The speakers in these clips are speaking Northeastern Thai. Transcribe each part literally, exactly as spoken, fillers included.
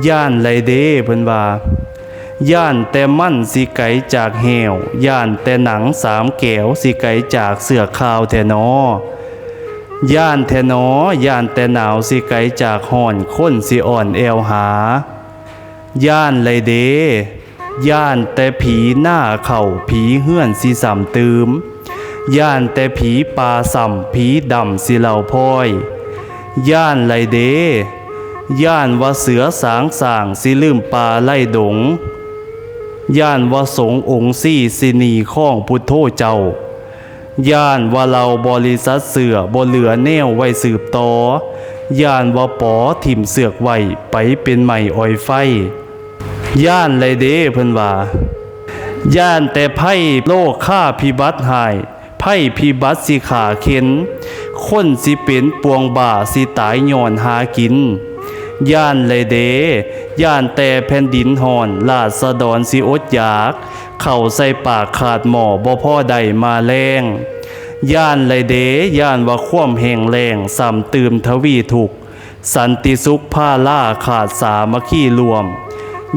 ย่านไรเด้ เพิ่นว่า ย่านแต่มันสิไกลจากแห้ว ย่านแต่หนังสามแก้วสิไกลจากเสื้อข่าวแท้หนอ ย่านแท้หนอ ย่านแต่หนาวสิไกลจากฮ้อน คนสิอ่อนแอวหา ย่านไรเด้ ย่านแต่ผีหน้าเข้า ผีเฮือนสิซ้ำตื่ม ย่านแต่ผีป่าซ้ำ ผีดำสิเล่าพลอย ย่านไรเด้ ย่านว่าเสือสางสร้างสิลืมป่าไล่ดง ย่านว่าสงฆ์องค์ซี่สิหนีคองพุทโธเจ้า ย่านว่าเหล่าบริษัทเสื้อบ่เหลือแนวไว้สืบต่อ ย่านว่าปอถิ่มเสือกไว้ไปเป็นไม้อ้อยไฟ ย่านไรเด้ เพิ่นว่า ย่านแต่ภัยโรคาพิบัติฮ้าย ภัยพิบัติสิฆ่าเข็น คนสิเป็นป่วงบ้าสิตายย้อนหากิน ย่านไรเด้ ย่านแต่แผ่นดินฮ้อน ราษฎรสิอดอยาก ข้าวใส่ปากขาดหม้อบ่พอได้มาแลง ย่านไรเด้ ย่านว่าความแห้งแล้งซ้ำตื่มทวีทุกข์ สันติสุขพาลาขาดสามัคคีร่วม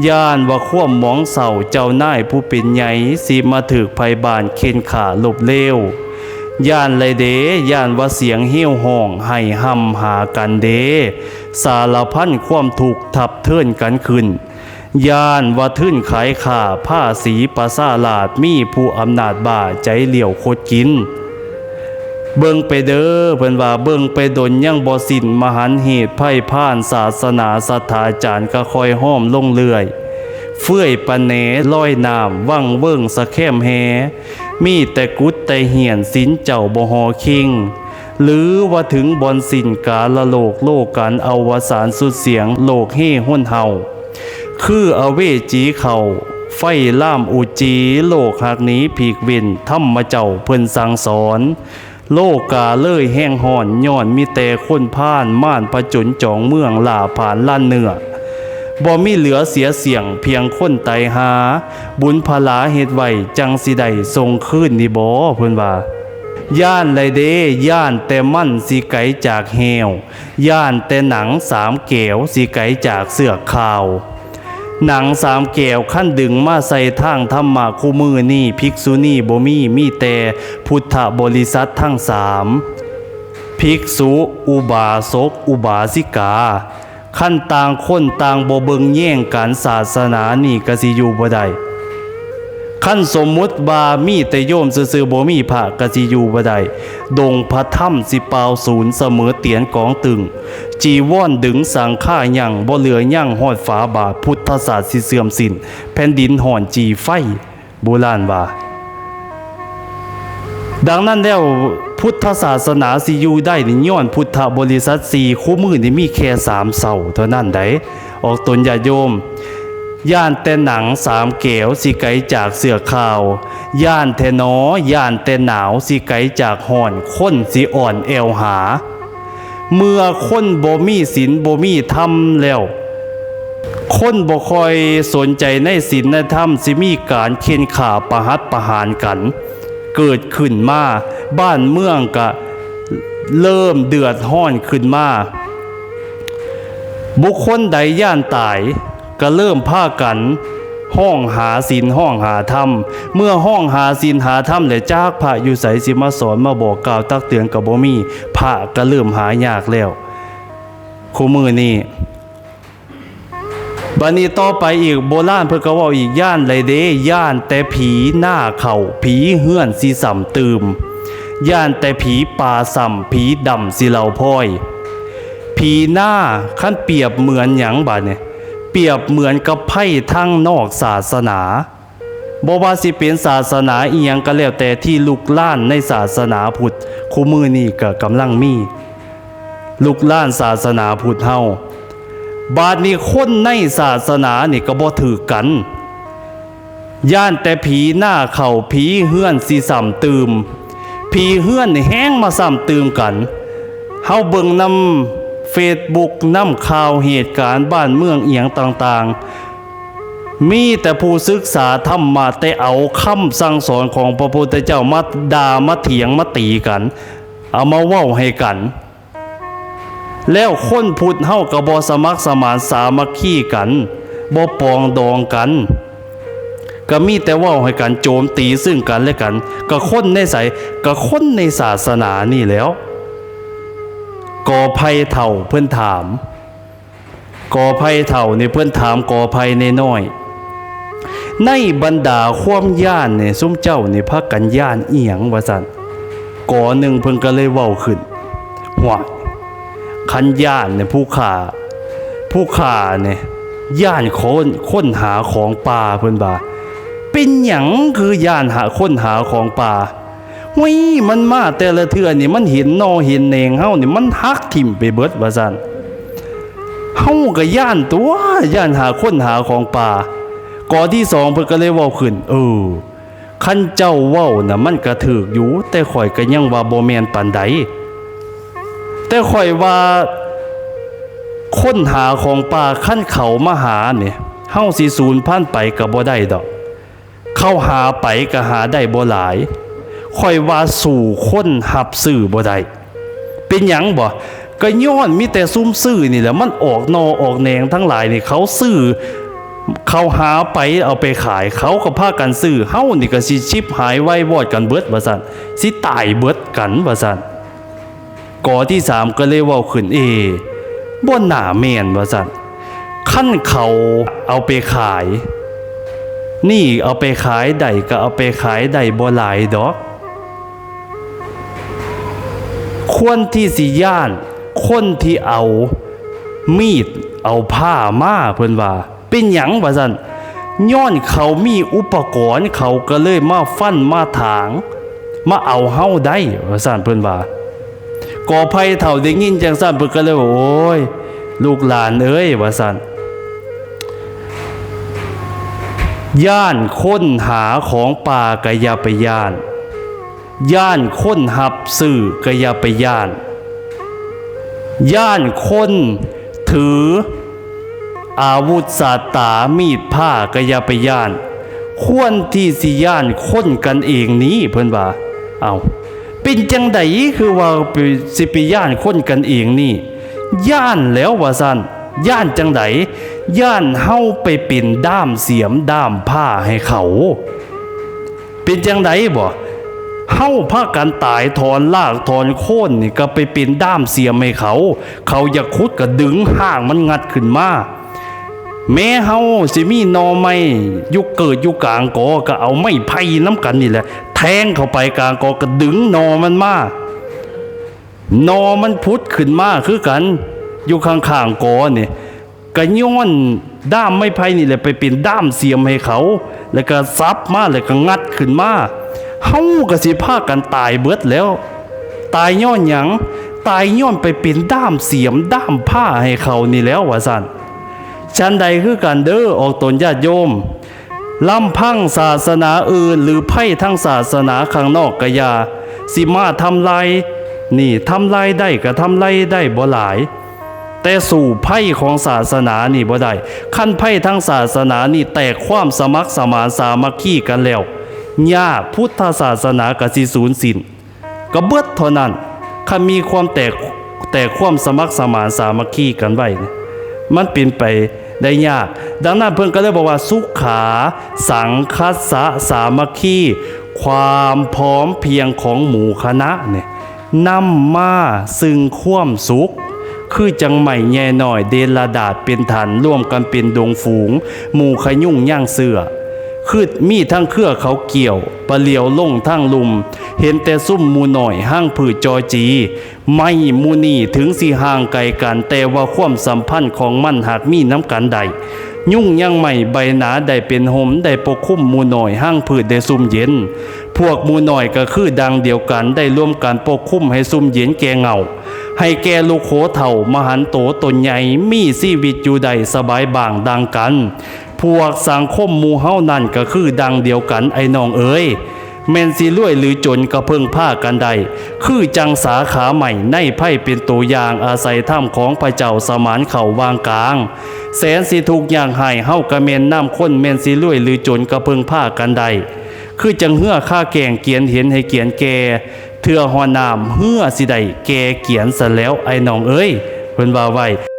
ย่านว่าความหมองเศร้าเจ้านายผู้เป็นใหญ่สิมาถืกไพบ้านเข็นฆ่าลบเลว ย่านไรเด้ ย่านว่าเสียงเฮวฮ้องไห้ฮ่ำหากันเด้ สารพันความทุกข์ทับเทินกันขึ้น ย่านว่าทื่นขายข้าภาษีประชาราษฎร์มีผู้อำนาจบ้าใจเหลี่ยวคดกิน เบิ่งไปเด้อ เพิ่นว่าเบิ่งไปดนยังบ่สิ้น มหันต์เหตุภัยพาน ศาสนาศรัทธาจารย์ก็ค่อยห้อมลงเรื่อย เฟื่อยปะแหนลอยน้ำ วังเวิงสะแคมแฮ มีแต่กุฏแต่เฮียน ศีลเจ้าบ่ห่อคิง หรือว่าถึงบ่อนสิ้นกาละโลก โลกันอวสานสุดเสียง โลกเฮหนเฮา คืออเวจีเข้า ไฟลามอุจี โลกหักหนีผีกเว้น ธรรมเจ้าเพิ่นสั่งสอน โลกาเลยแฮงฮ้อน ย้อนมีแต่คนพาล มารผจญจองเมือง ล่าผลาญล้านเนื้อ บ่มีเหลือเสียเสี้ยง เพียงคนไตหา บุญพลาเฮ็ดไว้ จั่งสิได้ส่งคืนนี่บ่ เพิ่นว่า ย่านไรเด้ ย่านแต่มันสิไกลจากแห้ว ย่านแต่หนังสามแก้วสิไกลจากเสื้อข่าว หนังสามแก้วคันดึงมาใส่ทางธรรมะ คู่มื้อนี้ภิกษุณีบ่มี มีแต่พุทธบริษัททั้งสาม ภิกษุ อุบาสก อุบาสิกา คันต่างคนต่างบ่เบิ่งแยงกัน ศาสนานี่ก็สิอยู่บ่ได้ คันสมมุติว่ามีแต่โยมซื่อๆ บ่มีพระก็สิอยู่บ่ได้ ดงพระธรรมสิเปล่าสูญ เสมอเตียนกองตึง จีวรดึงสังฆายัง บ่เหลือยังฮอดฝาบาท พุทธศาสตร์สิเสื่อมสิ้น แผ่นดินฮ้อนจีไฟ โบราณว่า ดังนั้นแล้วพุทธศาสนาสิอยู่ได้นี่ย้อนพุทธบริษัทสี่ คู่มื้อนี่มีแค่สามเซาเท่านั้นได๋ ออกตนญาติโยม ย่านแต่หนังสามแก้วสิไกลจากเสื้อข่าว ย่านแท้หนอ ย่านแต่หนาวสิไกลจากฮ้อน คนสิอ่อนแอวหา เมื่อคนบ่มีศีลบ่มีธรรมแล้ว คนบ่ค่อยสนใจในศีลในธรรม สิมีการเฆ่นฆ่าประหัตประหารกัน เกิดขึ้นมา บ้านเมืองก็เริ่มเดือดร้อนขึ้นมา บุคคลใดย่านตาย ก็เริ่มพากันฮ้องหาศีลฮ้องหาธรรม เมื่อฮ้องหาศีลหาธรรมแล้ว จักพระอยู่ไสสิมาสอนมาบอกกล่าวตักเตือนก็บ่มี พระก็เริ่มหายากแล้ว คู่มื้อนี้ บัดนี้ต่อไปอีก โบราณเพิ่นก็เว้าอีก ย่านใดเด้ ย่านแต่ผีหน้าเข้า ผีเฮือนสิซ้ำตื่ม ย่านแต่ผีป่าซ้ำ ผีดำสิเล่าพลอย ผีหน้า คันเปรียบเหมือนหยังบาดนี้ เปรียบเหมือนกับภัยทางนอกศาสนา บ่ว่าสิเป็นศาสนาอิหยังก็แล้วแต่ที่ลุกลานในศาสนาพุทธ คู่มื้อนี้ก็กำลังมี ลุกลานศาสนาพุทธเฮา บาดนี้คนในศาสนานี่ก็บ่ถืกกัน ย่านแต่ผีหน้าเข้า ผีเฮือนสิซ้ำตื่ม ผีเฮือนนี่แฮงมาซ้ำตื่มกัน เฮาเบิ่งนำเฟซบุ๊ก นำข่าวเหตุการณ์บ้านเมืองอิหยังต่างๆ มีแต่ผู้ศึกษาธรรมะ แต่เอาคำสั่งสอนของพระพุทธเจ้ามาด่า มาเถียง มาตีกัน เอามาเว้าให้กัน แล้วคนพุทธเฮาก็บ่สมัครสมานสามัคคีกัน บ่ปรองดองกัน ก็มีแต่เว้าให้กัน โจมตีซึ่งกันและกัน ก็คนในไส ก็คนในศาสนานี่แหล้ว กอไผ่เฒ่าเพิ่นถาม กอไผ่เฒ่านี่เพิ่นถามกอไผ่น้อยๆ ในบรรดาความย้านนี่ ซุมเจ้านี่พากันย้านอิหยัง ว่าซั่น กอหนึ่งเพิ่นก็เลยเว้าขึ้น ห้วย คันย้านนี่ผู้ข้า ผู้ข้านี่ย้านคน คนหาของป่า เพิ่นว่า เป็นหยังคือย้านหา คนหาของป่า ห้วย มันมาแต่ละเทื่อนี่ มันเห็นหน่อเห็นแหนงเฮานี่ มันหักถิ่มไปเบิด ว่าซั่น เฮาก็ย้านตั๊ว ย้านหา คนหาของป่า กอที่สองเพิ่นก็เลยเว้าขึ้น เออ คันเจ้าเว้าน่ะ มันก็ถูกอยู่ แต่ข้อยก็ยังว่าบ่แม่นปานใด แต่ข้อยว่า คนหาของป่า คันเขามาหานี่ เฮาสิสูญพันธุ์ไปก็บ่ได้ดอก เขาหาไปก็หาได้บ่หลาย ข้อยว่าสู้คนรับซื้อบ่ได้ เป็นหยังบ่ ก็ย้อนมีแต่ซุมซื้อนี่แหละ มันออกหน่อออกแหนงทั้งหลายนี่ เขาซื้อ เขาหาไปเอาไปขาย เขาก็พากันซื้อ เฮานี่ก็สิฉิบหายวายวอดกันเบิด ว่าซั่น สิตายเบิดกัน ว่าซั่น กอที่สามก็เลยเว้าขึ้น เอ บ่น่าแม่น ว่าซั่น คันเขาเอาไปขาย นี่เอาไปขายได้ก็เอาไปขายได้บ่หลายดอก ควรที่สิย้านคนที่เอามีดเอาผ้ามา เพิ่นว่า เป็นหยัง ว่าซั่น ย้อนเขามีอุปกรณ์ เขาก็เลยมาฟันมาถาง มาเอาเฮาได้ ว่าซั่น เพิ่นว่า กอไผ่เฒ่าได้ยินจั่งซั่น เพิ่นก็เลยว่า โอ้ย ลูกหลานเอ้ย ว่าซั่น ย้านคนหาของป่าก็อย่าไปย้าน ย้านคนรับซื้อก็อย่าไปย้าน ย้านคนถืออาวุธสาตรามีดผ้าก็อย่าไปย้าน ควรที่สิย้านคนกันเองนี้ เพิ่นว่า เอ้า เป็นจั่งใดคือว่าไป สิไปย้านคนกันเองนี้ ย้านแล้ว ว่าซั่น ย้านจั่งใด ย้านเฮาไปเป็นด้ามเสียมด้ามผ้าให้เขา เป็นจั่งใดบ่ เฮาพากันตายถอนรากถอนโคนนี่ก็ไปเป็นด้ามเสียมให้เขา เขาอยากขุดก็ดึงฮากมันงัดขึ้นมา แม้เฮาสิมีหน่อไม้อยู่เกิดอยู่กลางกอ ก็เอาไม้ไผ่นำกันนี่แหละ แทงเข้าไปกลางกอ ก็ดึงหน่อมันมา หน่อมันผุดขึ้นมาคือกัน อยู่ข้างๆกอนี่ ก็ย้อนด้ามไม้ไผ่นี่แหละไปเป็นด้ามเสียมให้เขา แล้วก็สับมา แล้วก็งัดขึ้นมา เฮาก็สิพากันตายเบิดแล้ว ตายย้อนหยัง ตายย้อนไปเป็นด้ามเสียมด้ามผ้าให้เขานี่แล้ว ว่าซั่น ฉันใดคือกันเด้อ ออกตนญาติโยม ลำพังศาสนาอื่นหรือภัยทางศาสนาข้างนอกก็อย่า สิมาทำลาย นี่ ทำลายได้ก็ทำลายได้บ่หลาย แต่สู้ภัยของศาสนานี่บ่ได้ คันภัยทางศาสนานี่แตกความสมัครสมานสามัคคีกันแล้ว ยาก พุทธศาสนาก็สิสูญสิ้น ก็เบิดเท่านั้น คันมีความแตก แตกความสมัครสมานสามัคคีกันไว้นี่ มันเป็นไปได้ยาก ดังนั้นเพิ่นก็เลยบอกว่า สุขา สังคัสสะ สามัคคี ความพร้อมเพรียงของหมู่คณะเนี่ย นำมาซึ่งความสุข คือจั่งไม้ใหญ่น้อยเดลดาษเป็นฐาน ร่วมกันเป็นดงฝูง หมู่ขยุงย่างเสื้อ คือมีทั้งเครือเขาเกี่ยว ปะเหลียวลงทางลุ่ม เห็นแต่ซุมหมู่น้อยห้างผืดจอจี ไม้หมู่นี้ถึงสิห่างไกลกัน แต่ว่าความสัมพันธ์ของมันหากมีนำกันได้ ยุงยังไม้ใบหนาได้เป็นห่ม ได้ปกคลุมหมู่น้อยห้างผืดได้ซุ่มเย็น พวกหมู่น้อยก็คือดังเดียวกัน ได้ร่วมกันปกคลุมให้ซุ่มเย็นแก่เหงา ให้แก่ลูกโขเฒ่า มหันโตตนใหญ่ มีชีวิตอยู่ได้สบายบางดังกัน พวกสังคมหมู่เฮานั่นก็คือดังเดียวกัน ไอ้น้องเอ๋ย แม่นสิรวยหรือจนก็เพิ่งพากันได้ คือจั่งสาขาไม้ในไพรเป็นตัวอย่าง อาศัยธรรมของพระเจ้าสมานเข้าวางกลาง แสนสิทุกข์ยากไห้ เฮาก็แม่นนำคน แม่นสิรวยหรือจนก็เพิ่งพากันได้ คือจั่งเฮือคาแกงเกียนเห็นให้เกียนแก่ เทื่อฮอดน้ำเฮือสิได้แก่เกียนซะแล้ว ไอ้น้องเอ๋ย เพิ่นว่าไว้